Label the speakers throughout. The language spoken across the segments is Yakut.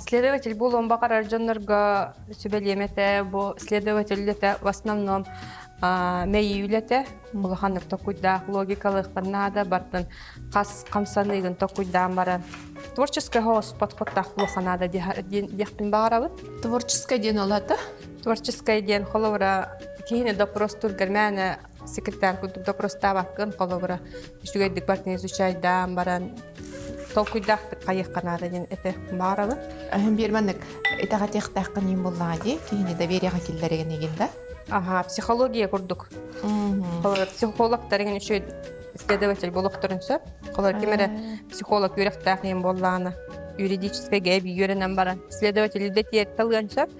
Speaker 1: Следователь буолуон баҕарар дьоннорго сүбэлиэм этэ. Бу следователь үлэтэ в основном мэйии үлэтэ. Улаханнык токуйдаах, логикалыахпын наада, бартын хас хамсаныыгын токуйдаан баран творческай соҕус подходтаах буолуохха наада диэхпин баҕарабын.
Speaker 2: Творческай диэн ол ата?
Speaker 1: Творческай диэн холобура киһини допростуургар мээнэ секретарь курдук допростаабаккын холобура үчүгэйдик бартын изучайдаан баран толкуйдаахтык хайыахха наада диэн этэ баарабын.
Speaker 2: Аһын биир маннык итэҕэтиэхтээххин иин буллаҕа дии киһини довериеҕа киллэригин игин да?
Speaker 1: Аха, психология курдук. Холобура психологтар игин үчүгэй следователь буолуохтарын сөп. Холобура ким эрэ психолог үөрэхтээх иин буоллаҕына юридическай эбии үөрэнэн баран следователь идэтигэр талыан сөп.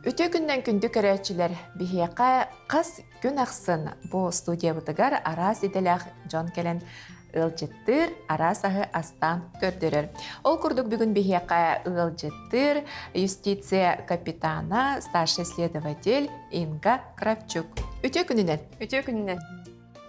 Speaker 2: Үтүө күннэн күндү көрөөччүлэр, биһиэхэ хас күн ахсын бу студиябытыгар араас идэлээх дьон кэлэн ыалдьыттыыр, араас аһы астаан көрдөрөр. Ол курдук бүгүн биһиэхэ ыалдьыттыыр юстиция капитана, старший следователь Инга Кравчук. Үтүө күнүнэн!
Speaker 1: Үтүө күнүнэн!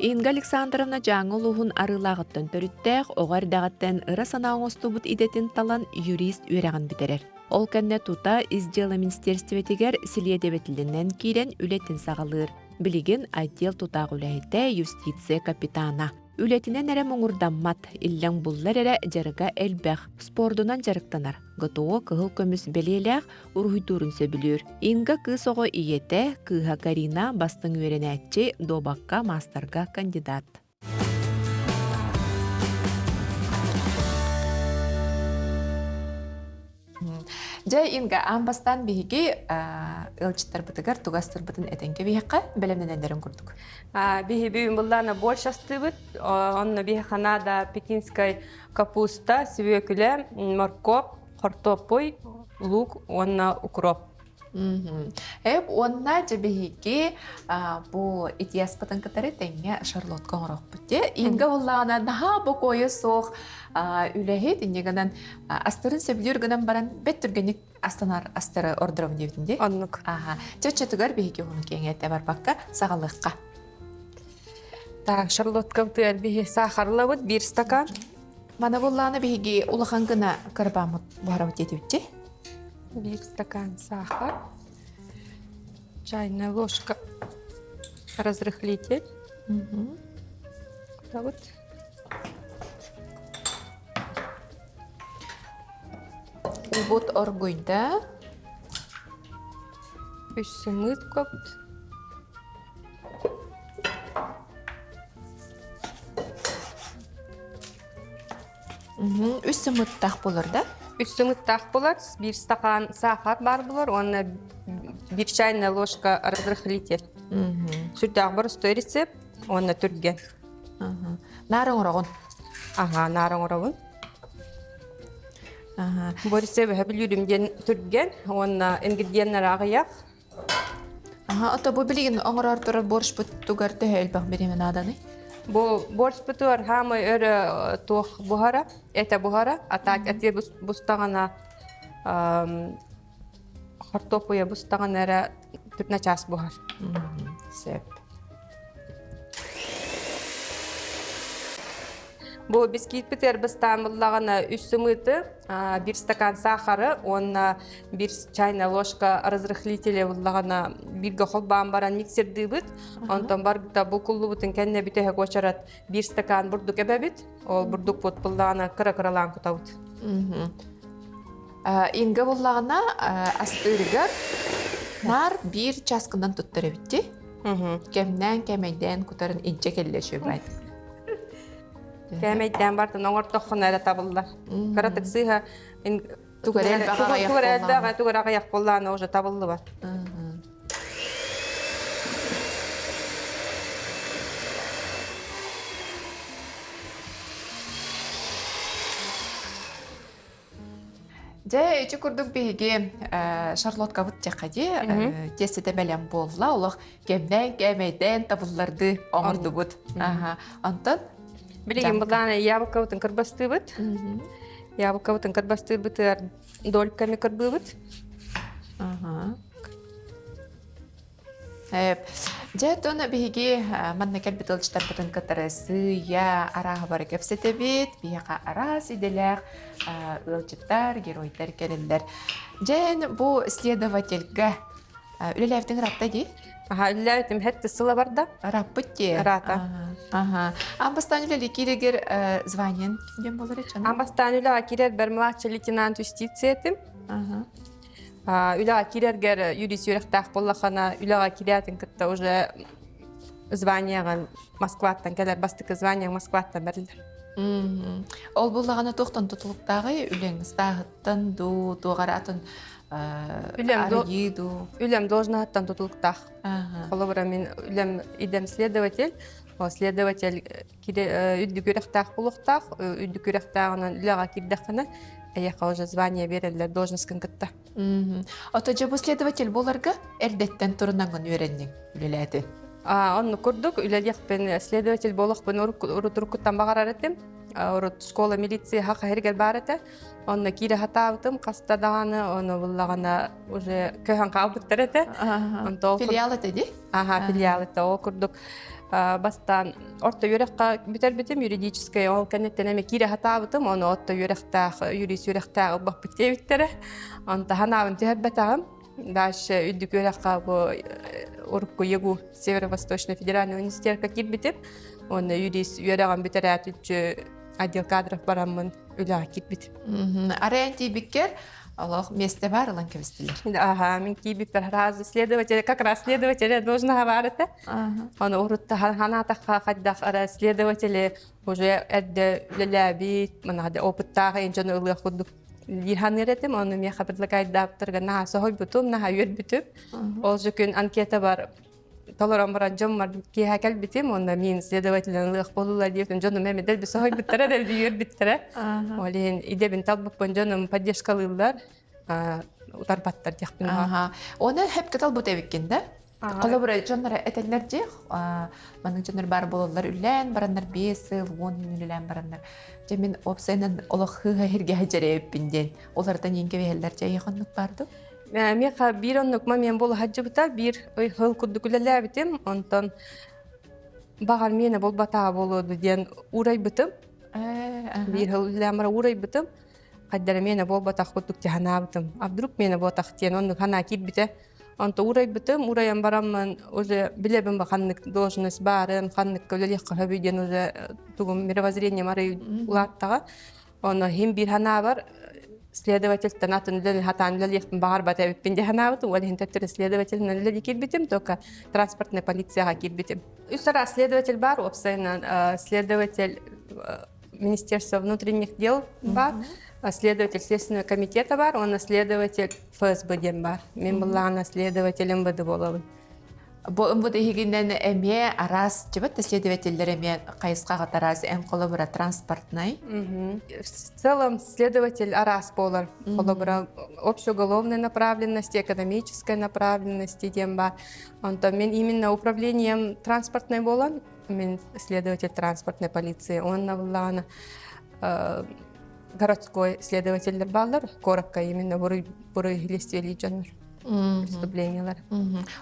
Speaker 2: Инга Александровна Дьааҥы улууһун Арыылааҕыттан төрүттээх, оҕо эрдэҕиттэн ыра санаа оҥостубут идэтин талан юрист үөрэҕин бүтэрэр. Ол кэннэ тута Ис дьыала министиэристибэтигэр силиэдэбэтилинэн киирэн үлэтин саҕалыыр. Билигин отдел тутаах үлэһитэ, юстиция капитана. Үлэтинэн эрэ муҥурдаммат, иллэҥ буллар эрэ дьарыга элбэх, спордунан дьарыктанар, ГТО кыһыл көмүс бэлиэлээх уруһуйдуурун сөбүлүүр. Инга кыыс оҕо ийэтэ, кыыһа Карина бастыҥ үөрэнээччи, дуобакка маастарга кандидат. Дьэ, Инга, аан бастаан биһиги ыалдьыттарбытыгар тугастырбытын этэн кэбиһиэххэ, бэлэмнэнэллэрин курдук.
Speaker 1: Биһи бүгүн быллаана борщ астыыбыт. Онно биһи ханада пекинскай капуста, свекүлэ, моркоп, хортуоппуй, лук уонна укроп.
Speaker 2: Эп уонна дьэ биһиги бу итиэспытын кытары тэҥҥэ шарлотка оҥоруохпут дии. Инга буоллаҕына наһаа бокуойа суох үлэһит инньэ гынан астарын сөбүлүүр гынан баран бэт түргэнник астанар астары ордоробун диэбитин дии.
Speaker 1: Оннук.
Speaker 2: Аха. Чөччөтүгэр биһиги уһун киэҥ барбакка саҕалыахха.
Speaker 1: Так, шарлоткабытыгар биһи саахарлабыт биир стакан.
Speaker 2: Мана буллааны биһиги улахан гына кырбааммыт буһарабыт диэтибитчи.
Speaker 1: Биир стакан сахар, чайная ложка разрыхлитель.
Speaker 2: Угу.
Speaker 1: Вот.
Speaker 2: Убут оргуйда.
Speaker 1: Үс сымыыт копт.
Speaker 2: Үс сымыттаах болар да?
Speaker 1: Үс сымыттаах болар, биир стакан сахар бар болар, уонна биир чайная ложка разрыхлитель. Сүрдээх боростой рецепт, уонна түргэн.
Speaker 2: Наар оҥороҕун?
Speaker 1: Аха, наар оҥоробун. Бу рецепт бүлүүрүм диэн түргэн, уонна ингредиеннэр аҕыйах.
Speaker 2: Аха, ото бу билигин оҥорор турар борщпутугар төһө элбэх бириэмэ нааданый?
Speaker 1: Бу борщпутугар хаамай өрө туох буһара, этэ буһара, а так эти бустаҕына хортуоппуйа бустаҕына эрэ түпнэ час буһар.
Speaker 2: Сөп.
Speaker 1: Бу бисквитпитигэр бастаан буллаҕына үс сымыыты, биир стакан сахары уонна биир чайная ложка разрыхлителя буллаҕына бииргэ холбоон баран миксердыыбыт. Онтон барыта булкуллубутун кэннэ бүтэһик уочарат биир стакан бурдук эбэбит. Ол бурдукпут буллаҕына кыра-кыралаан кутабыт.
Speaker 2: Инга буллаҕына астыырыгар наар биир чааскынан туттар эбит дии. Кэмнээн кэмэйдээн кутарын инчэ кэллэ үчүгэй.
Speaker 1: Кээмэйдээн бартын оҥортоххуна эрэ табыллар. Кыратык сыыһа
Speaker 2: Тугар элбэх аҕыйах
Speaker 1: тугар элбэх тугар аҕыйах буоллаана уже табыллыбат.
Speaker 2: Дьэ, ити курдук биһиги шарлоткабыт диэххэ дии, тиэстэтэ бэлэм буолла, олох кэмнээн кээмэйдээн табылларды оҥордубут. Аха. Онтон?
Speaker 1: Билигин былаан яблокабытын кырбастыыбыт. Яблокабытын кырбастыырбытыгар дольками кырбыыбыт.
Speaker 2: Ага. Дьэ, оттон биһиги манна кэлбит ыалдьыттарбытын кытары сыыйа арааһы бары кэпсэтэбит. Биһиэхэ араас идэлээх ыалдьыттар, геройдар кэлэллэр. Дьэ, бу следовательга үлэлээбитиҥ ыраатта дии?
Speaker 1: Аха, үлэлээбитим хэт сыла барда.
Speaker 2: Ырааппыт дии.
Speaker 1: Ыраата.
Speaker 2: Аха. Аан бастаан үлэлии киирэгэр званиен ким диэн буолар
Speaker 1: Аан бастаан үлэҕэ киирэрбэр младший лейтенант юстиции этим.
Speaker 2: Аха.
Speaker 1: Үлэҕэ киирэргэр юрист үөрэхтээх буоллаххына, үлэҕэ киирээтин кытта уже званиеҕын Москваттан кэлэр бастакы званиеҥ Москваттан бэриллэр.
Speaker 2: Ол буллаҕына туохтан тутулуктааҕый үлэҥ ыстааһыттан дуу, туох эрэ атын арыйыы дуу?
Speaker 1: Үлэм должноһыттан тутулуктаах. Холобура, мин үлэм идэм следователь, следователь үрдүк үөрэхтээх буолуохтаах, үрдүк үөрэхтээҕинэн үлэҕэ киирдэххинэ, эйиэхэ уже звание биэрэллэр должноскын кытта.
Speaker 2: Ото дьэ бу следователь буоларга эрдэттэн турунаҥҥын үөрэнниҥ, үлэлээтиҥ.
Speaker 1: Оннук курдук үлэлиэхпин следователь буолуохпун урут уруккуттан баҕарар этим. Урут школа милиции хаха эргэр баар этэ. Онно киирэ хатаабытым хаста даҕаны, ону буллаҕына уже көһөн хаалбыттар этэ.
Speaker 2: Филиал этэ дии?
Speaker 1: Аха, филиал этэ. Ол курдук бастаан орто үөрэххэ бүтэрбитим юридическай ол кэнниттэн эмэ киирэ сатаабытым ону орто үөрэхтээх юрист үөрэхтээх ылбаппыт диэбиттэрэ онто санаабын түһэрбэтэҕим дальше үрдүк үөрэххэ бу урукку ЕГУ Северо-Восточный федеральный университетка киирбитим уонна юрист үөрэҕин бүтэрээт үччү отдел кадров бараммын үлэҕэ киирбитим
Speaker 2: Арай тиийбиккэр Олох миэстэ баар ылан кэбистилэр.
Speaker 1: Аха, мин киирбиппэр сразу следователь, как раз следователя должна баар этэ. Оны урут ханаатахха хайдах ара следователи уже эрдэ үлэлээбит, мана опыттаах дьону ылыах курдук диир ханыыр этим. Оны миэхэ предлагайдаабыттарга наһаа соһуйбутум, наһаа үөрбүтүм. Ол же күн анкета бар толорон баран дьоммор киэһэ кэлбитим уонна мин следователинэн ылыах буоллулар диэбитим дьонум эмэ дэлби соһуйбуттара дэлби үөрбүттэрэ ол иһин идэбин талбыппын дьонум поддержкалыыллар утарбаттар диэхпин
Speaker 2: Оны хэпке талбыт эбиккин да Холобура дьоннор этэллэр дии маннык дьоннор баар буолаллар үлээн бараннар 5 сыл 10 күн үлэлээн бараннар дьэ мин уопсайынан олох хыыһа иһиргэһэ дьэрэйэппин диэн олортон иин кэбиһэллэр дьэ эйиэхэ оннук баар дуу
Speaker 1: Миэхэ биир оннук момент буола сылдьыбыта. Биир ый сыл курдук үлэлээбитим. Онтон баҕар миэнэ буолбатаҕа буолуо диэн уурайбытым. Биир сыл үлэлээн баран уурайбытым. Хайдара миэнэ буолбатах курдук дьаһанаабытым. А вдруг миэнэ буотах диэн оннук санаа киирбитэ. Онто уурайбытым, уурайан бараммын уже билэбин ба ханнык должность баарын, ханныкка үлэлиэххэ сөбүй диэн уже тугум мировоззрением арый улааттаҕа. Ону иһин биир санаабар следовательтэн атын үлэни хатаан үлэлиэхпин баҕарбат эбиппин дии санаабытым. Ол иһин төттөрү следователинэн үлэлии киирбитим, только транспортная полицияҕа киирбитим. Үс араас следователь бар, уопсайынан следователь Министерства внутренних дел бар, следователь Следственного комитета бар, уонна следователь ФСБ диэн бар. Мин былаана следователь МВД буолабын.
Speaker 2: Бу МВД иһигинэн эмиэ араас чыбыт следователлэр эмиэ хайысхаҕа араас эн холобура транспортнай.
Speaker 1: В целом следователь араас буолар. Холобура общеуголовной направленности, экономической направленности диэн бар. Онтон мин именно управлением транспортной буолан, мин следователь транспортной полиции. Уонна буллаҕына городской следователлэр бааллар, куоракка именно буруй буруй следствиелии дьоннор. Преступлениялар.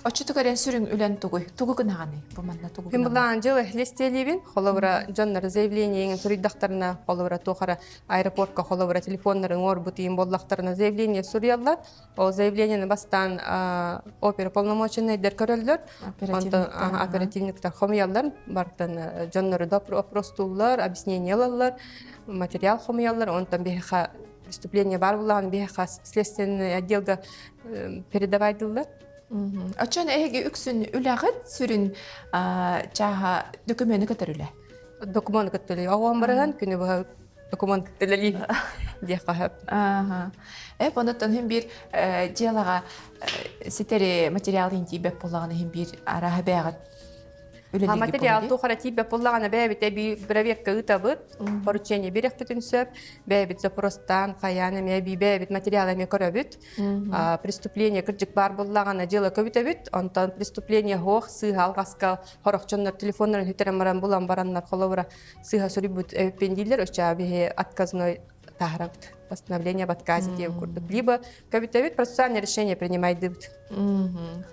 Speaker 2: Оччотугар эн сүрүн үлэн тугуй? Тугу гынаҕыный? Бу манна тугу
Speaker 1: Мин былаан дьыл листиэлиибин, холобура дьоннор заявление суруйдахтарына, холобура туох эрэ аэропортка холобура телефоннарын оҥорбут иин буоллахтарына заявление суруйаллар. Ол заявлениены бастаан оперуполномоченныйдар көрөллөр, онтон оперативниктар хомуйаллар, бартан дьоннору опростууллар, объяснение ылаллар, материал хомуйаллар, онтон биһиэхэ преступление баар буоллаҕына биһиэхэ следственный отделга передавайдыллар.
Speaker 2: Оччон эһиги үксүн үлэҕит сүрүн чааһа документы көтөр үлэ?
Speaker 1: Документ көтөлүй. Оҕом барыһан күнү быһа документ көтөлөлүү диэххэ сөп.
Speaker 2: Эп онуттан иһин биир дьыалаҕа ситэри материал иһин тиийбэт буоллаҕына иһин биир арааһа бэйэҕит.
Speaker 1: Материал туох эрэ тиийбэт буоллаҕына бэйэбит эбии проверка ыытабыт, поручение биэриэхпитин сөп, бэйэбит запростаан, хайаан эмиэ эбии бэйэбит материал эмиэ көрөбүт. Преступление кырдьык баар буоллаҕына дьыала көбүтэбит, онтон преступление суох сыыһа алҕаска сорох дьоннор телефоннарын сүтэрэн баран булан бараннар холобура сыыһа суруйбут эбиппин дииллэр, оччоҕо биһи отказной таһарабыт постановление об отказе диэн курдук. Либо көбүтэбит процессуальное решение принимайдыбыт.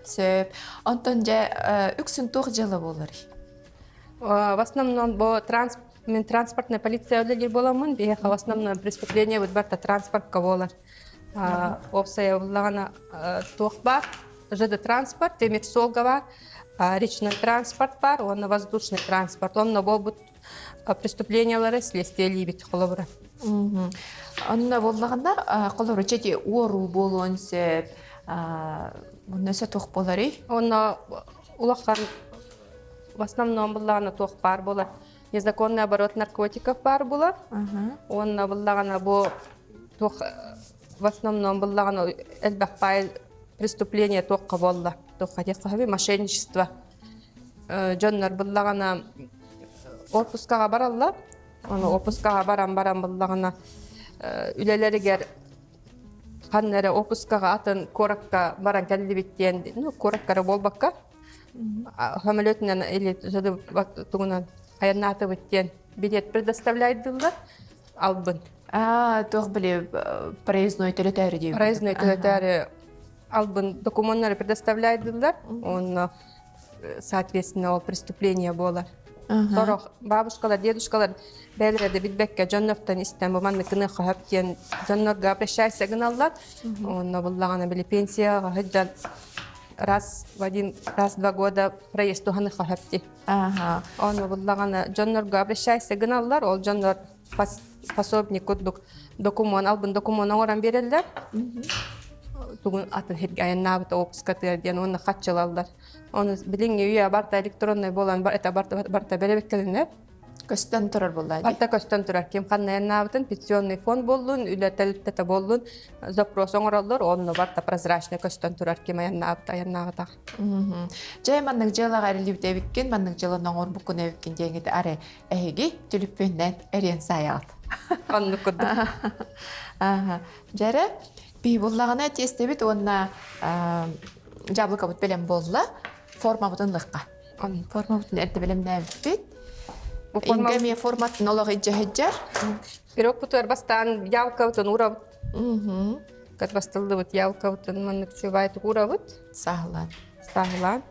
Speaker 2: Сөп. Онтон дьэ үксүн туох дьыала буоларый?
Speaker 1: В основном бу транс мен транспортная полиция үлэлиир буоламмын, биһиэхэ в основном преступление бут барта транспортка буолар. Уопсайа буллаҕына туох баар? ЖД транспорт, темир суолга баар, речной транспорт баар уонна воздушный транспорт. Онно буолбут преступлениялары следствиелиибит холобура.
Speaker 2: Онно буоллаҕына, холобура, чэти уоруу буолуон сөп, онно өссө туох буоларый?
Speaker 1: Онно улахан в основном буллаҕына туох баар буолар. Незаконный оборот наркотиков баар буолар. Уонна буллаҕына бу туох в основном буллаҕына элбэх паай преступление туохха буолла? Туохха диэххэ мошенничество. Дьоннор буллаҕына отпускаҕа бараллар. Ону отпускаҕа баран баран буллаҕына үлэлэригэр ханна эрэ отпускаҕа атын куоракка баран кэллибит диэн, ну, куоракка эрэ буолбакка, самолетунан или тугунан айаннаатыбыт диэн билет предоставляйдыллар албын.
Speaker 2: Аа, туох били проездной төлөтөөрү диэбит.
Speaker 1: Проездной төлөтөөрү албын документары предоставляйдыллар. Онно соответственно ол преступление буолар. Сорох бабушкалар, дедушкалар бэйэлэрэ да билбэккэ дьоннортон истэн бу маннык гыныахха сөп диэн дьоннорго обращайся гыналлар. Онно буллаҕына били пенсияҕа сылдьан раз в один раз в два года проезд туһаныхха сөп дии. Онно буллаҕына дьоннорго обращайся гыналлар, ол дьоннор пособник курдук докумуон албын докумуон оҥорон биэрэллэр. Тугун атын сиргэ айаннаабыт опускатыгар диэн уонна хаччылаллар. Ону билиҥҥи үйэ барыта электроннай буолан это барыта бэрэбиккэлэнэр.
Speaker 2: Көстөн турар буолла дии.
Speaker 1: Барыта көстөн турар. Ким ханна айаннаабытын пенсионный фонд буоллун, үлэ тэрилтэтэ буоллун запрос оҥороллор, онно барыта прозрачно көстөн турар ким айаннаабыт айаннаабатах.
Speaker 2: Дьэ маннык дьыалаҕа эриллибит эбиккин, маннык дьыаланы оҥорбуккун эбиккин диэҥҥит арай эһиги түлүппүннэн эриэн саайаҕыт.
Speaker 1: Оннук курдук.
Speaker 2: Дьэрэ, биһи буллаҕына тиэстэбит уонна дьаблыкабыт бэлэм буолла. Формабытын ылыахха. Формабытын эрдэ бэлэмнээбиппит. Инга эмиэ форматын олох илдьэ сылдьар.
Speaker 1: Пирогпутугар бастаан яблокабытын уурабыт. Бастыллыбыт яблокабытын маннык чубайтык уурабыт.
Speaker 2: Саһылаан.
Speaker 1: Саһылаан.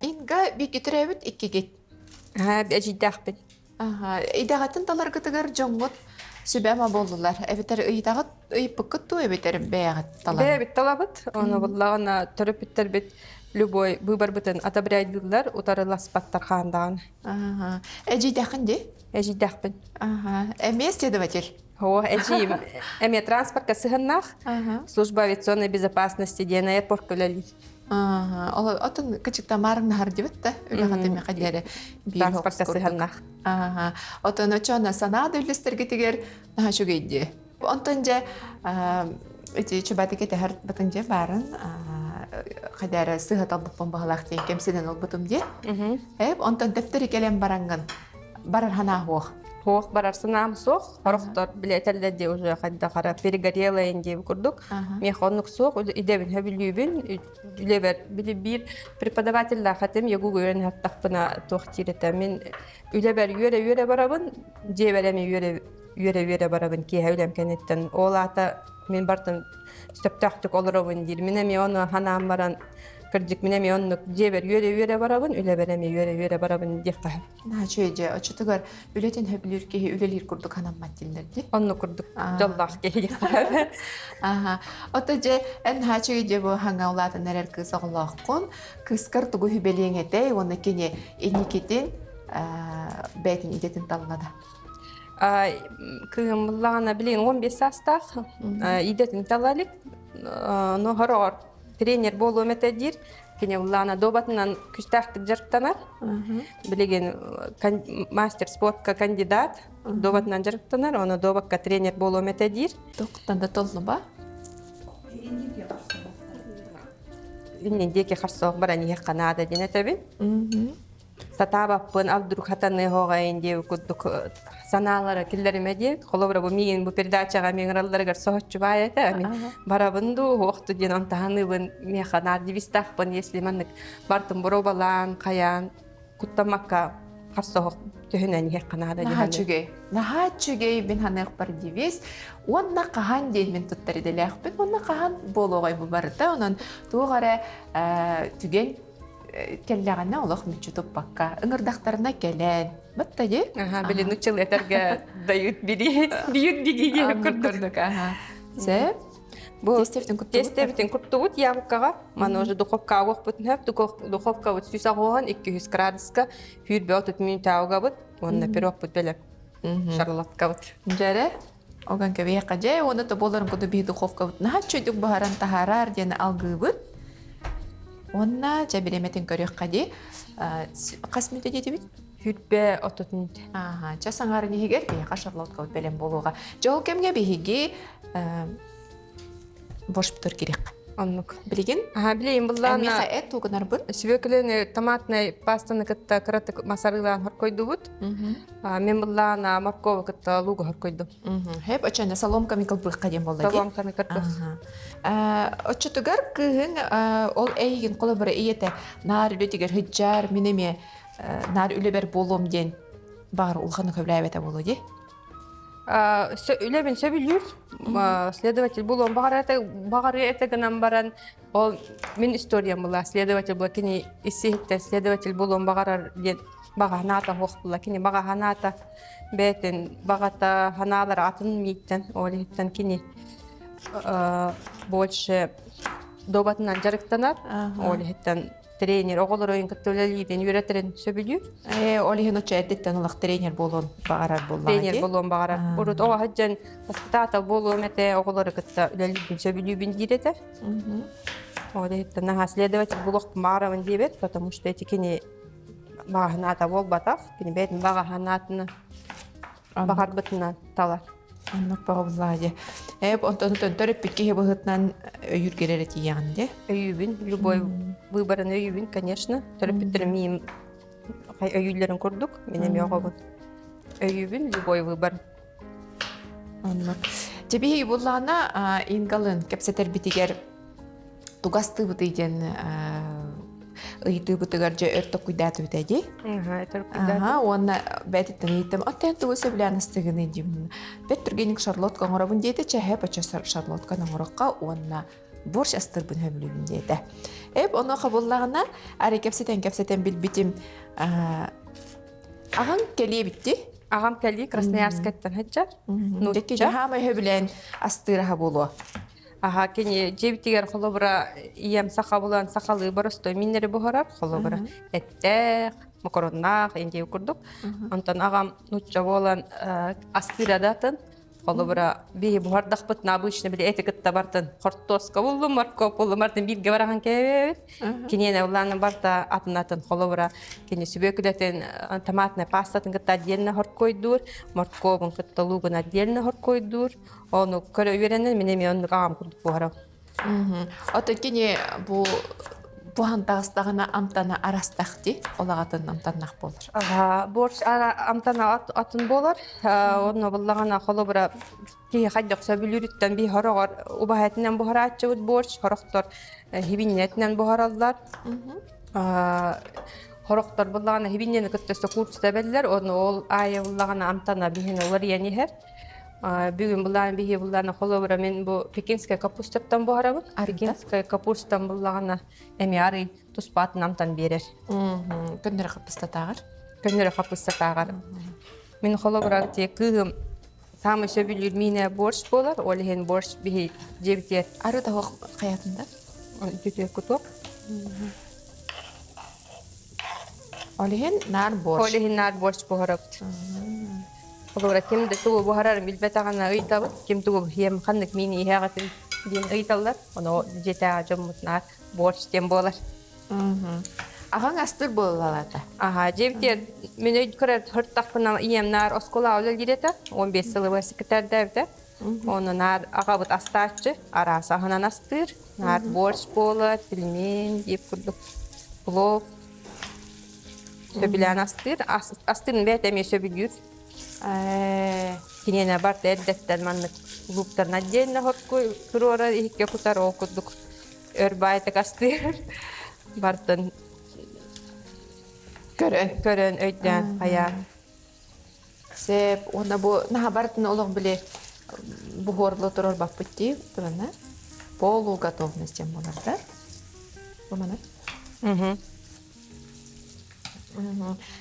Speaker 2: Инга бииргэ төрөөбүт иккигит.
Speaker 1: Аа, эдьиийдээхпин.
Speaker 2: Аха, идэҕитин таларгытыгар дьоҥҥут сүбэ-ама буоллулар. Эбэтэр ыйытаҕыт, ыйыппыккыт дуу, эбэтэр бэйэҕит талан?
Speaker 1: Бэйэбит талабыт. Ону буллаҕына төрөппүттэрбит любой выборбытын одобряйдыыллар, утарыласпаттар хаандаҕын.
Speaker 2: Аха. Эдьиийдээххин дии?
Speaker 1: Эдьиийдээхпин.
Speaker 2: Аха. Эмиэ следователь.
Speaker 1: О, эдьиийим эмиэ транспортка сыһыннаах. Служба авиационной безопасности диэн аэропортка үлэлиир.
Speaker 2: Ол отон кычыкта маарыҥнаһар дибит да үлэҕэ тэмиэхэ диэри биир
Speaker 1: Транспортка сыһыннаах.
Speaker 2: Аха. Отон очоно санаа да үллэстэргитигэр наһаа үчүгэй дии. Онтон дьэ ити чубатык этэһэр батын дьэ баарын хайдара сыһа талбыппын баһылаах диэн кэмсинэн ылбытым дии. Эп онтон дэптери кэлэн бараҥҥын барар санаа суох.
Speaker 1: Суох барар санаам суох. Сорохтор билэтэллэр дии уже хайдах ара перегорелайын диэбит курдук. Миэхэ оннук суох идэбин сөбүлүүбүн. Үлэбэр били биир преподавателлаах этим ягуга үөрэнэ саттахпына туох диир этэ. Мин үлэбэр үөрэ-үөрэ барабын, дьиэбэр эмиэ үөрэ-үөрэ барабын киэһэ үлэм кэнниттэн. Ол аата мин бартын сөптөөхтүк олоробун диир. Мин эмиэ ону санаан баран кырдьык мин эмиэ оннук дьиэбэр үөрэ-үөрэ барабын, үлэбэр эмиэ үөрэ-үөрэ барабын диэххэ
Speaker 2: Наачуй дьэ, оччотугар үлэтин сөбүлүүр киһи үлэлиир курдук санаммат дииллэр дии.
Speaker 1: Оннук курдук дьоллоох киһи диэххэ.
Speaker 2: Аха. Ото дьэ, эн наачуй дьэ бу хаҥа улаатан эрэр кыыс оҕолооххун, кыыскар тугу сүбэлиэҥ этэй уонна кини инникитин бэйэтин идэтин таллада?
Speaker 1: Кыыһым буллаҕына билигин 15 саастаах идэтин тала илик. Но хороҕор тренер буолуом этэ диир. Кини улаана дуобатынан күстээхтик дьарыктанар. Билигин мастер спортка кандидат, дуобатынан дьарыктанар, оны дуобакка тренер буолуом этэ диир.
Speaker 2: Тоқтан да толлуба?
Speaker 1: Иннин диэки харсоох баран иһиэххэ ханаада диэн этэбин. Сатаабаппын, а вдруг хатаныаһоҕайын диэбит курдук санаалара киллэримэ диэн. Холобура, бу миигин бу передачаҕа миҥ ыралларыгар соһуччу баай этэ. Мин барабын дуу, уохту диэн онтаһаныыбын миэхэ наар девизтаахпын, если маннык бартын боруобалаан, хайаан, куттаммакка харсоһох төһөнөн иһиэххэ наада
Speaker 2: Наһаа үчүгэй. Наһаа үчүгэй мин ханыахпар девиз. Уонна хаһан диэн мин туттар идэлээхпин, уонна хаһан буолуоҕай бу барыта. Онон туох эрэ түгэн кэллэҕинэ олох мүччү туппакка ыҥырдахтарына кэлэн батта дии
Speaker 1: Аха, били нуччал этэргэ дают били бьют беги диэн курдук.
Speaker 2: Аха. Сөп.
Speaker 1: Бу
Speaker 2: Тестэбитин куттубут.
Speaker 1: Тестэбитин куттубут яблокаҕа. Маны уже духовкаҕа уохпутун хөп. Духовкабыт 180 200 градуска сүүрбэ отут мүнүүтэ угабыт. Уонна пирогпут бэлэм. Шарлоткабыт.
Speaker 2: Дьэрэ, огон кэбиһиэххэ дьэ уонна тоболорун куду биһи духовкабыт наһаа чөйдүк буһаран таһаарар диэн алгыыбыт. Уонна дьэ бириэмэтин көрүөххэ дии. Хас мүнүүтэ диэтибит?
Speaker 1: Сүүрбэ отут мүнүүтэ.
Speaker 2: Ааха, ча саҥарын иһигэр биһиэхэ шарлоткабыт бэлэм буолуоҕа. Дьэ ол кэмҥэ биһиги борщпутугар кириэххэ.
Speaker 1: Оннук.
Speaker 2: Билигин?
Speaker 1: Аха, билигин буллаана.
Speaker 2: Миэхэ эт тугунарбын.
Speaker 1: Сүбөкүлэни томатнай пастаны кытта кыратык масарыылаан хоркойдубут. Мен буллаана моркову кытта луугу хоркойдум.
Speaker 2: Хэп оччоно соломками кылбыахха диэн буолла дии.
Speaker 1: Соломканы кырбых.
Speaker 2: Оччотугар кыыһыҥ ол эйигин холобура ийэтэ наар үлэтигэр сылдьар, мин эмиэ наар үлэбэр буолуом диэн баҕар улаханнык сөбүлээбэтэ буолуо дии.
Speaker 1: Үлэбин сөбүлүүр. Следователь буолуон баҕарыа этэ гынан баран, ол мин историям была, следователь була кини исиһиттэн следователь буолуон баҕарар диэн баҕа санаата суох була. Кини баҕа санаата бэйэтин баҕата санаалара атын мииттэн, ол иһиттэн кини больше дуобатынан дьарыктанар. Ол иһиттэн тренер оҕолорун кытта үлэлиирин үөрэтэрин сөбүлүүр.
Speaker 2: Ээ, ол иһин оччо эрдэттэн олох тренер буолуон баҕарар буоллаҕа
Speaker 1: Тренер буолуон баҕарар. Урут оҕо сылдьан воспитатель буолуом этэ, оҕолору кытта үлэлиирбин сөбүлүүбүн диир этэ. Ол иһиттэн наһаа следователь буолуохпун баҕарабын диэбэт, потому что эти кини баҕа санаата буолбатах, кини бэйэтин баҕа санаатынан баҕарбытынан талар.
Speaker 2: Оннук баҕабыллаа дии. Ээ, онтон төрөппүт киһи быһыытынан өйүүргэр эрэ тиийэҕин дии.
Speaker 1: Өйүүбүн, любой выборын өйүүбүн, конечно. Төрөппүттэрим миим өйүүллэрин курдук, мин эмиэ оҕобун. Өйүүбүн, любой выбор.
Speaker 2: Оннук. Дьэ биһиги буллаҕына Ингалын кэпсэтэрбитигэр тугастыыбытый диэн ыйытыыбытыгар дьэ өр токуйдаатыбыт дии. Аха, уонна бээтиттэн ыйыттым, оттон тугу сөбүлээн астыгыный диибин. Бэт түргэнник шарлотка оҥоробун диэтэ, чэһэ бачча шарлотканы оҥорохха уонна борщ астырбын сөбүлүүбүн диэтэ. Эп ону хабыллаҕына, арай кэпсэтэн-кэпсэтэн билбитим, аҕаҥ кэлиэ битти.
Speaker 1: Аҕам кэлии Красноярскайтан сылдьар.
Speaker 2: Нуучча. Хаамай сөбүлээн астыыр аһа буолуо.
Speaker 1: Аха, кини дьиэбитигэр холобура ийэм саха булан сахалыы боростуой миннэри буһарар, холобура эттээх, макароннаах, индия курдук. Онтон аҕам нуучча буолан астыыра да атын. Холобура биһи буһардахпытына обычно били эти кытта бартын хортуоска буллум, моркуоп буллум, бартын бииргэ барахан кээбэбит. Киниэнэ улаана барта атын атын холобура кини сүбүөкүлэтин томатная пастатын кытта отдельно хоркуойдуур, моркуобун кытта луугун отдельно хоркуойдуур. Ону көрө үөрэнэн мин эмиэ оннук аҕам курдук буһарам.
Speaker 2: Оттон кини бу буһан таҕыстаҕына амтана арастах дии, ол аҕатын амтаннах буолар.
Speaker 1: Аха, борщ амтана атын буолар. Онно буллаҕына холобура киһи хайдах сөбүлүүрүттэн биһи хороҕор убаһа этинэн буһарааччыбыт борщ, хорохтор хибинньэтинэн буһараллар. Хорохтор буллаҕына хибинньэни кытта өссө куурса эбэллэр, ону ол аайы буллаҕына амтана биһини уларыйан иһэр. Бүгүн булаан биһи буллаана холобура мин бу пекинская капустаттан буһарабын. Пекинская капустан буллаҕына эмиэ арый туспаатын амтан биэрэр.
Speaker 2: Көннөрө хаппыстатааҕар.
Speaker 1: Көннөрө хаппыстатааҕар. Мин холобура те кыыһым саамай сөбүлүүр миинэ борщ буолар. Ол иһин борщ биһи дьиэбитигэр.
Speaker 2: Ары таһох хайатында?
Speaker 1: Үтүө кутуок.
Speaker 2: Ол иһин наар борщ.
Speaker 1: Ол иһин наар борщ буһарабыт. Холобура, ким да тугу буһарарын билбэтэҕинэ ыйытабыт, ким тугу иһиэм, ханнык миини иһэҕитин диэн ыйыталлар. Ону дьиэтээҕи дьоммут наар борщ диэн буолар.
Speaker 2: Аҕаҥ астыыр буоллалаата.
Speaker 1: Аха, дьиэбитигэр мин өй көрөр хыртахпына ийэм наар оскуола үлэлиир этэ, 15 сылы секретардаабыта. Онно наар аҕабыт астааччы, араас аһынан астыыр. Наар борщ буолар, пельмень диэп курдук плов сөбүлээн астыыр. Астыырын бэйэтэ эмиэ сөбүлүүр. Киниэнэ барыта эрдэттэн маннык лууктарын отдельно хотку туруорар, иһиккэ кутар, ол курдук өр баайтык астыыр. Бартын
Speaker 2: Көрөн.
Speaker 1: көрөн өйдөөн хайаан.
Speaker 2: Сөп. Уонна бу наһаа барытын олох били буһуорлуу турар баппыт дии турана. Полуготовность диэн буолар да. Бу маны.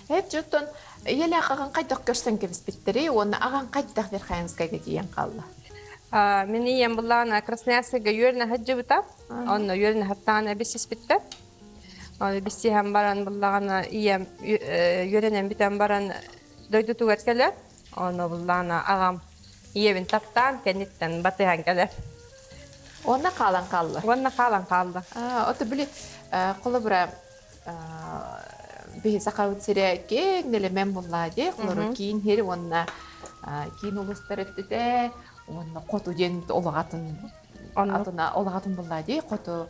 Speaker 2: Эп дьоттон ийэлээх аҕаҥ хайдах көрсөн кэбиспиттэрий уонна аҕаҥ хайдах Верхоянскайга тиийэн хаалла?
Speaker 1: Мин ийэм буллаҕына Красноярскайга үөрэнэ сылдьыбыта. Онно үөрэнэ саттаҕына билсиспиттэр. Оны билсиһэн баран буллаҕына ийэм үөрэнэн бүтэн баран дойдутугар кэлэр. Ону буллаҕына аҕам ийэбин таптаан кэнниттэн батыһан кэлэр.
Speaker 2: Уонна хаалан хаалла.
Speaker 1: Уонна хаалан хаалла.
Speaker 2: Ото били холобура биһи сахабыт сирэ киэҥ нэлэмэн буллаа дии холору киин сир уонна киин улуустар өттүтэ уонна хоту диэн олох атын атына олох атын буллаа дии хоту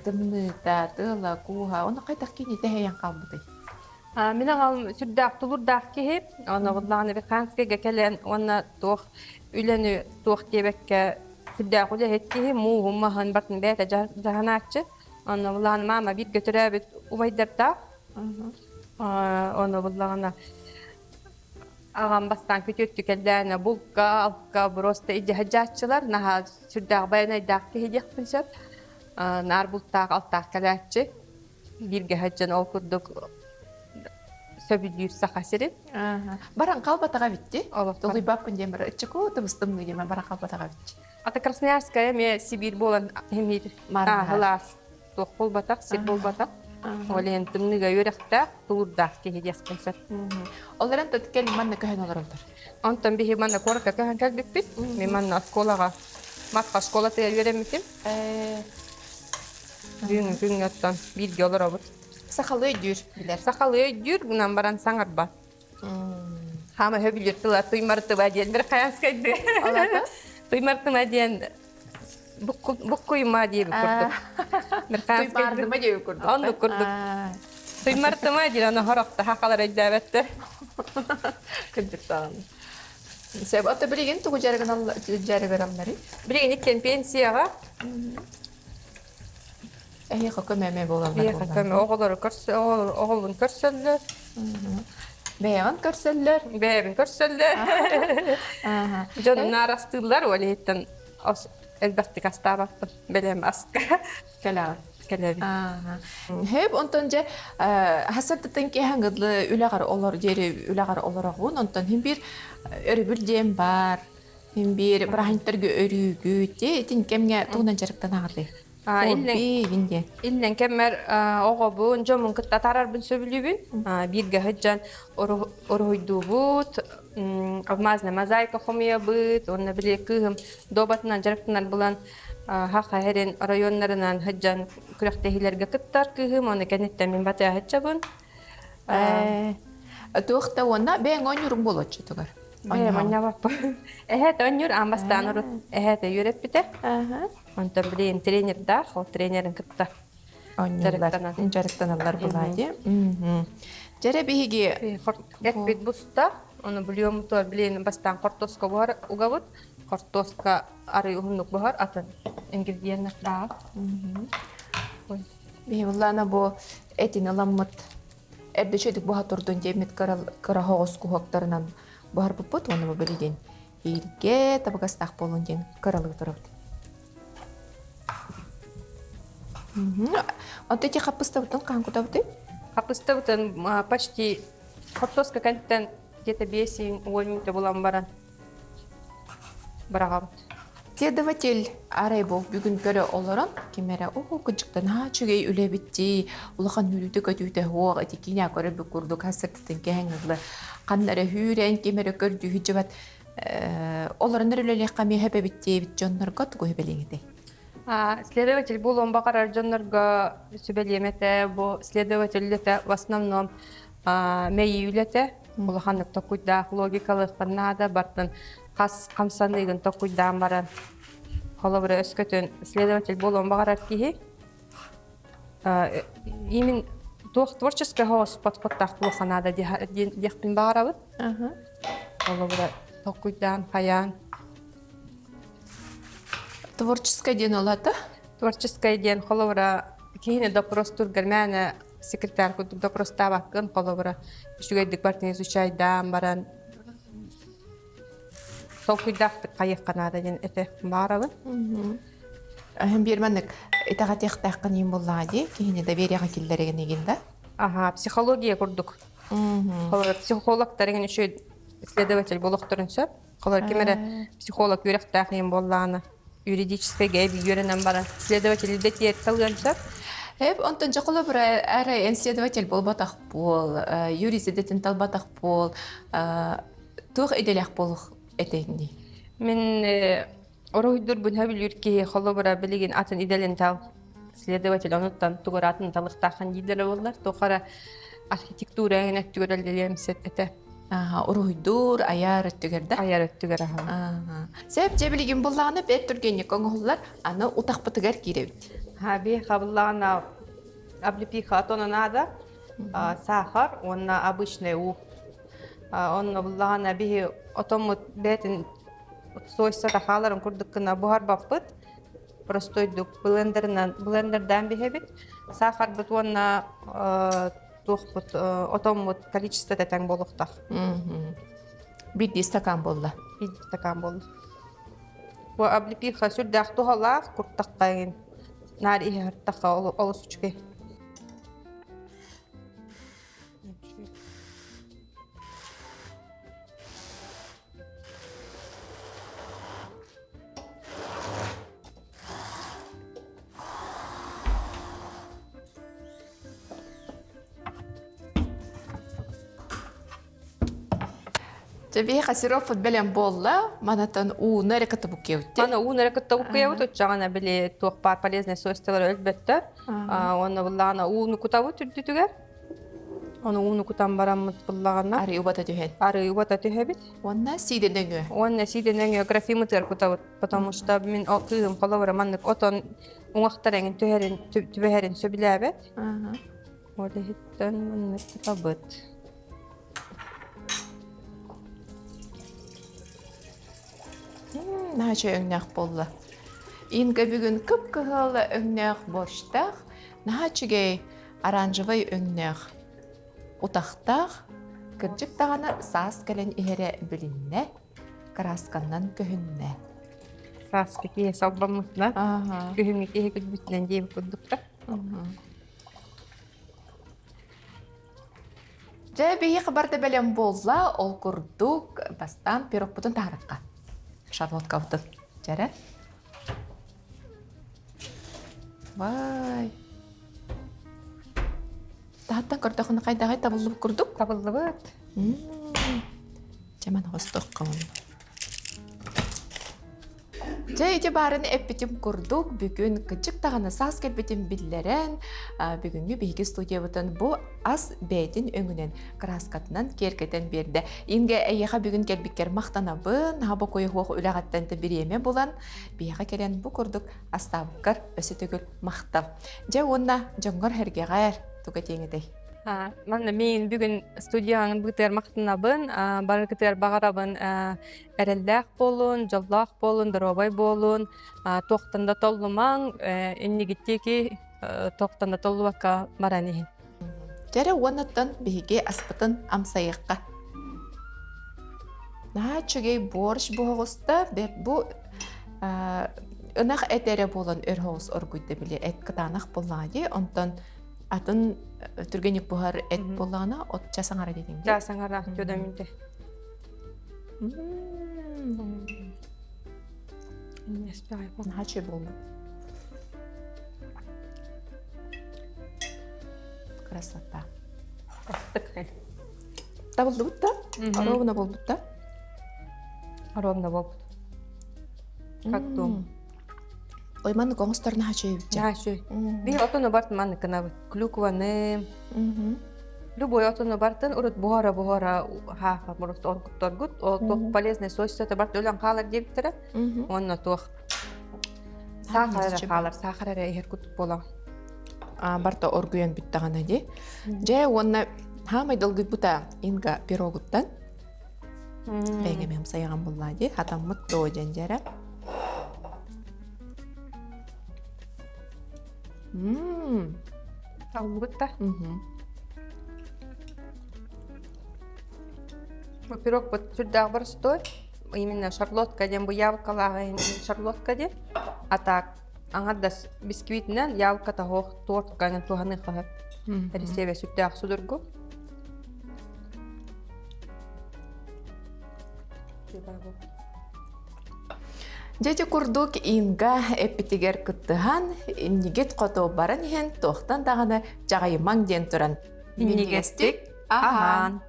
Speaker 2: тымныыта тыала кууһа ону хайдах киини тэһэйэн хаалбытый?
Speaker 1: Мин аҕам сүрдээх тулуурдаах киһи. Онно буллаҕына Верханскайга кэлэн уонна туох үлэни туох диэбэккэ сүрдээх үлэһит киһи мууһун маһын бартын бэйэтэ дьаһанааччы. Онно буллаҕына маама бииргэ төрөөбүт убайдардаах. Онно буллаҕына аҕам бастаан күтүөттү кэллээнэ булка, алка просто илдьэ сылдьааччылар. Наһаа сүрдээх байанайдаах киһи диэхпин сөп. Наар бултаах, алтаах кэлээччи. Бииргэ сылдьан ол курдук сөбүлүүр Саха сирин.
Speaker 2: Баран хаалбатаҕа эбитти. Толуйбаппын диэн бара ыччаку тыбыстымныы диэн баран хаалбатаҕа эбитти.
Speaker 1: Ата Красноярская эмиэ Сибиир буолан эмиир ааһылаас туох буолбатах, сир буолбатах. Ол иһин тымныыга үөрэхтээх, тулуурдаах киһи диэхпин сөп.
Speaker 2: Ол эрэн кэл манна көһөн олороллор.
Speaker 1: Онтон биһи манна куоракка көһөн кэлбиппит. Мин манна оскуолаҕа Матха школатыгар үөрэммитим. Бүгүн күҥҥэ оттон бииргэ олоробут.
Speaker 2: Сахалыы өйдүүр билэр.
Speaker 1: Сахалыы өйдүүр гынан баран саҥарбат. Хаама өһө тыла туймартыба диэн бир хаянскайды. Туймартыма диэн буккуйма диэби курдук.
Speaker 2: Туймардыма диэби курдук.
Speaker 1: Оннук курдук. Туймартыма диэн аны хорохто хахалар өйдөөбөттөр.
Speaker 2: Кырдьыктаҕын. Сөп, ото билигин тугу дьарыгыралларый?
Speaker 1: Билигин иккиэн пенсияҕа.
Speaker 2: Эһиэхэ көмө буолаллар.
Speaker 1: Эһиэхэ көмө оҕолору оҕолорун көрсөллөр.
Speaker 2: Бэйэҕин көрсөллөр.
Speaker 1: Бэйэбин көрсөллөр. Дьонум наарастыыллар, ол иһиттэн элбэхтик астаабаппын. Бэлэм аска.
Speaker 2: Кэлэҕин.
Speaker 1: Кэлэбин.
Speaker 2: Хөп, онтон дьэ хасыртытын киэһэн ыдлы үлэҕэр олор диэри үлэҕэр олороҕун, онтон хин биир өрөбүл диэн бар. Мин биир бырааһынньыктарга өрүүгүт, итин кэмҥэ тугунан дьарыктанаҕытый? Хобби диэн.
Speaker 1: Иллэҥ кэммэр оҕобун, дьоммун кытта атаарарбын сөбүлүүбүн. Бииргэ сылдьан уруһуйдуубут, алмазная мозаика хомуйабыт, уонна били кыыһым дуобатынан дьарыктанар булан Хаха эрин районнарынан сылдьан күрэхтэһиилэргэ кыттар кыыһым, оны кэнниттэн мин батыа сылдьабын.
Speaker 2: Туох да уонна бэйэҥ оонньууруҥ буолуоччутугар.
Speaker 1: Бэйэм оонньообоппун. Эһээт оонньуур аан бастаан урут эһээтэ үөрэппитэ. Онтон билигин тренердаах, ол тренерин кытта
Speaker 2: дьарыктанан. Дьарыктаналлар булаа дии. Дьэрэ биһиги
Speaker 1: эппит буста, ону блюмтуор билигин бастаан хортуоска буһар угабыт. Хортуоска арый уһуннук буһар, атын ингредиеннэрдээх.
Speaker 2: Биһи буллаана бу этин ыламмыт эрдэ үчүгдүк буһа турдун диэммит кыра соҕус куһуоктарынан буһарбыппыт уонна бу билигин ииргэ табыгастаах буолун диэн кыралыы турабыт. Онто ити хаппыстабытын хаһан кутабытый?
Speaker 1: Хаппыстабытын почти хортуоска кэнниттэн где-то 5-10 минута булан баран быраҕабыт.
Speaker 2: Следователь арай бу бүгүн көрө олорон ким эрэ оо кыдьыктан аа үчүгэй үлэбит дии улахан үүрүүтэ-көтүүтэ суох ити киинэ көрөрбүт курдук хас сыртытын кэһэн ылла ханна эрэ үүрэн ким эрэ көрдүү сылдьыбат олорон эрэ үлэлиэххэ эмиэ сөп эбит диэбит дьоннорго тугу сүбэлиэҥ этэй?
Speaker 1: Следователь буолуон баҕарар дьоннорго сүбэлиэм этэ. Бу следователь үлэтэ в основном мэйии үлэтэ. Улаханнык токуйдаах логикалыахтан наада. Бартын хас хамсаныыгын токуйдаан баран холобура өскөтүн следователь буолуон баҕарар киһи именно туох творческай соҕус подходтаах буолуохха наада диэхпин баҕарабын. Холобура толкуйдаан, хайаан.
Speaker 2: Творческай диэн ол ата?
Speaker 1: Творческай диэн холобура киһини допростуургар мээнэ секретарь курдук допростаабаккын холобура үчүгэйдик бартын изучайдаан баран толкуйдаахтык хайыахха наада диэн этэ баарабын.
Speaker 2: Эһэм биир маннык итэҕэтиэхтээххин иин буоллаҕа дии, киһини довериеҕа киллэригин игин да?
Speaker 1: Аха, психология курдук. Холобура, психологтар игин үчүгэй следователь буолуохтарын сөп. Холобура, ким эрэ психолог үөрэхтээх иин буоллаҕына, юридическай эби үөрэнэн баран следователь идэтигэр талыан сөп.
Speaker 2: Эп, онтон дьэ холобура, эрэ эн следователь буолбатах буол, юрист идэтин талбатах буол, туох идэлээх буолуох этэҥний?
Speaker 1: Мин Уруһуйдуурбун сөбүлүүр киһи холобура билигин атын идэлин тал следователь онуттан тугу атын талыктааххын дииллэрэ буоллар туох эрэ архитектура эҥин өттүгэр үлэлиэм сөп этэ.
Speaker 2: Аха, уруһуйдуур, айар өттүгэр да?
Speaker 1: Айар өттүгэр аха.
Speaker 2: Сөп, дьэ билигин буллаҕына бэрт түргэнник оҥоһуллар, аны утахпытыгар киирэбит.
Speaker 1: Ха, би хабыллаҕына облепиха отоно наада, сахар уонна обычный уу. Онно буллаҕына биһи отоммут бэйэтин Суойса хааларын курдук гына буһарбаппыт. Простойдук блендерынан блендердаан биһэбит. Саахарбыт уонна туохпут отоммут количествота тэҥ буолуохтаах.
Speaker 2: Биирдии стакан буолла.
Speaker 1: Биирдии стакан буолла. Бу облепиха сүрдээх туһалаах куртахха эҥин наар иһэ сырыттахха олус үчүгэй.
Speaker 2: Дьэ биһиэхэ сироппут бэлэм буолла. Манатан ууну эрэ кытта буккуйабыт.
Speaker 1: Маны ууну эрэ кытта буккуйабыт. Оччоҕуна били туох баар полезный свойстволар өлбөттөр. Уонна буллаҕына ууну кутабыт үрдүтүгэр. Ону ууну кутан бараммыт буллаҕына
Speaker 2: Арыы убата түһэн.
Speaker 1: Арыы убата түһэбит.
Speaker 2: Уонна сиидэ нөҥүө.
Speaker 1: Уонна сиидэ нөҥүө графимытыгар кутабыт. Потому что мин ол кыыһым холобура маннык отон уҥахтар эҥин түһэрин түбэһэрин сөбүлээбэт. Ол иһиттэн маннык кутабыт.
Speaker 2: Наһаа өҥнөөх буолла. Инга бүгүн кып-кыһыл өҥнөөх борщтаах, наһаа үчүгэй оранжевай өҥнөөх утахтаах, кырдьык даҕаны саас кэлэн иһэрэ билиннэ, кыраасканнан көһүннэ.
Speaker 1: Сааскы киһи салбаммытынан, күһүҥҥү киһи күлбүтүнэн диэбит курдуктар.
Speaker 2: Дьэ, биһиэхэ барыта бэлэм буолла, ол курдук бастаан пирогпутун таһаарыахха. Шарлоткабытын. Дьэрэ. Вай. Таһыттан көрдөххүнэ хайдаҕай табыллыбыт курдук?
Speaker 1: Табыллыбыт.
Speaker 2: Дьэ, маны хостуохха Дьэ, ити баарын эппитим курдук, бүгүн кычык даҕаны саас кэлбитин биллэрэн, бүгүҥҥү биһиги студиябытын бу ас бэйэтин өҥүнэн, кырааскатынан киэргэтэн биэрдэ. Инга, эйиэхэ бүгүн кэлбиккэр махтанабын, наһаа бокуйуһуох үлэҕиттэн да бириэмэ булан, биһиэхэ кэлэн бу курдук астаабыккар өссө төгүл махтал. Дьэ уонна дьоҥҥор-сэргэҕэр тугу этиэҥ этэй?
Speaker 1: Манна мин бүгүн студияҕын быытыгар махтанабын, барыгытыгар баҕарабын эрэллээх буолун, дьоллоох буолун, доруобай буолун, туохтан да толлумаҥ, иннигиттики туохтан да толлубакка баран иһин.
Speaker 2: Дьэрэ уоннаттан биһиги аспытын амсайыахха. Наһаа үчүгэй борщ буһоҕуста бэрт бу ынах эт эрэ буолан өр соҕус оргуйда били эт кытаанах буоллаҕа дии онтон атын түргэнник буһар эт буоллаҕына от час аҥара диэтиҥ дии
Speaker 1: час аҥара түөдэммите
Speaker 2: Наһаа үчүгэй буолбут красота Табыллыбыт да? Ровно буолбут да?
Speaker 1: Ровно буолбут. Как дом.
Speaker 2: Ой, маннык оҥостор наһаа үчүгэй
Speaker 1: Наһаа үчүгэй. Биһи отону барт маннык гынабыт. Клюкваны, любой отону бартын урут буһара-буһара хааха просто оргутторгут. Ол туох полезный свойствота барт өлөн хаалар диэбиттэрэ. Уонна туох саахар эрэ хаалар, саахар эрэ иһэр курдук буолаҕын.
Speaker 2: Барта оргуйан бүттэҕинэ дии. Дьэ уонна хаамай долгуйбута Инга пирогуттан бэйэҥ сайаҕан буллаа дии хатаммыт дуо диэн дьэрэ.
Speaker 1: Аллыбыт да. Бу пирог бут сүрдээх боростуой. Именно шарлотка диэн бу яблокалааҕы шарлотка диэн. А так аҥардас бисквитинэн яблоко таһуох тортканан туһаныахха сөп. Ресебе сүрдээх судургу.
Speaker 2: Дьэ ити курдук Инга эппитигэр кыттыһан, иннигит хоту баран иһэн туохтан даҕаны чаҕыйымаҥ диэн туран
Speaker 1: Минньигэстик аһаан.